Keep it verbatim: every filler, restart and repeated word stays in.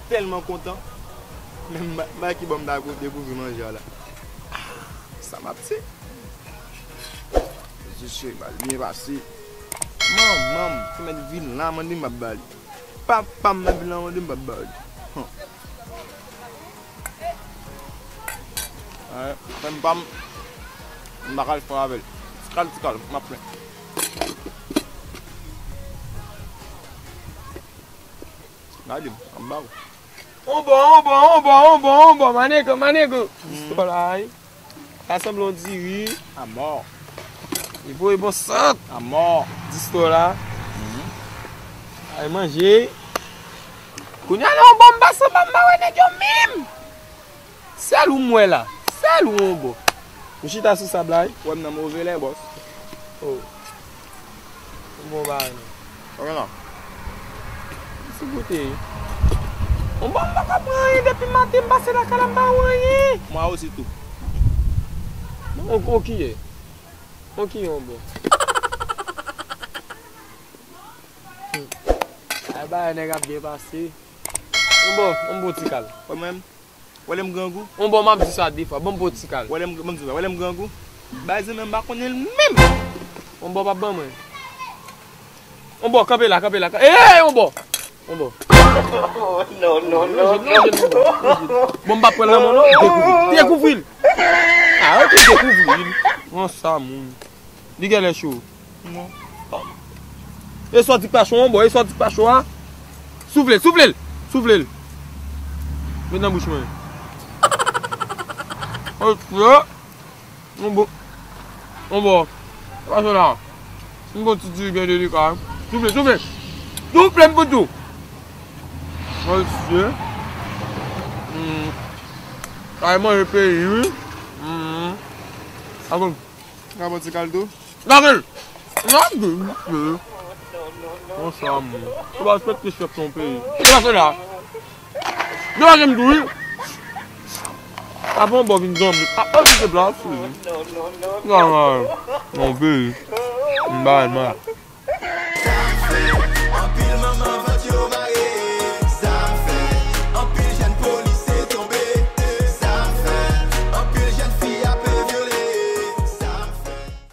Tèlman kontan. Men m pa, m pa ki bò m ta dekouvri manje a la. Ah, sa m ap di. Mesye cheri, ba l byen pase. Manman m, se mèt vin la, mande m ap ba li. Papa m, mèt vin la, mande m ap ba li. Hum. Ay, fè m pa m, m pa kal fè avè l. Ti kal, ti kal, m ap plen. Gade m, m ap ba ou. On bò, on bò, on bò, on bò, on bò, manego, manego. Dis to la, ay. Sa sanble yon diri. Amò. Li voye bon sant. Amò. Dis to la. Ay manje. Kounye a la, on bò m pase anba, m pa wè nèg yo menm. Sèl ou m wè la. Sèl ou, on bò. M chita sou sab la, wi. Wè m nan move lè, bòs. Oh. Bon bagay, non. Ok, non. Ti goute. On bò, m pa ka pran anyen depi maten, m pase lakay la, m pa wè anyen. Mwen osi tou. On, on kiyè. On kiyè, on bò. Hmm. Ay, bagay nèg ap byen pase. On bò, on bò ti kal. Wè mwen menm. Wè lè m grangou. On bò m ap di sa de fwa. Ban m bon ti kal. Wè lè m, ban m di sa. Wè lè m grangou. Bay zanmi m pa konnen l menm. On bò p ap ban mwen. On bò, kanpe la, kanpe la. Ey, on bò. On bò. Non, non, non, non. Bon, m p ap pran nan men w, non. Dekouvri l. Dekouvri l. Ah, ok, dekouvri l. Pran sa, moun. Li genlè cho. Non. E sòti pa cho, on bò, e sòti pa cho a. Soufle l, soufle l, soufle l. Met nan bouch mwen. Ok. On bò. On bò. Pa cho la. On bò ti diri byen delika. Soufle, soufle. Soufle m pou tou. Mesye. Hmm. Ay manje peyi, wi. Hmm. Abon. Gade ti kal tou. Lage l! Lage l, mesye. Konsa, moun. Ou pa respekte chèf yon peyi. Degaje la. Degaje m tou, wi. Avan bò vin zanmi. A, a, se plas, wi. Nan, nan, nan, peyi. M bay mal.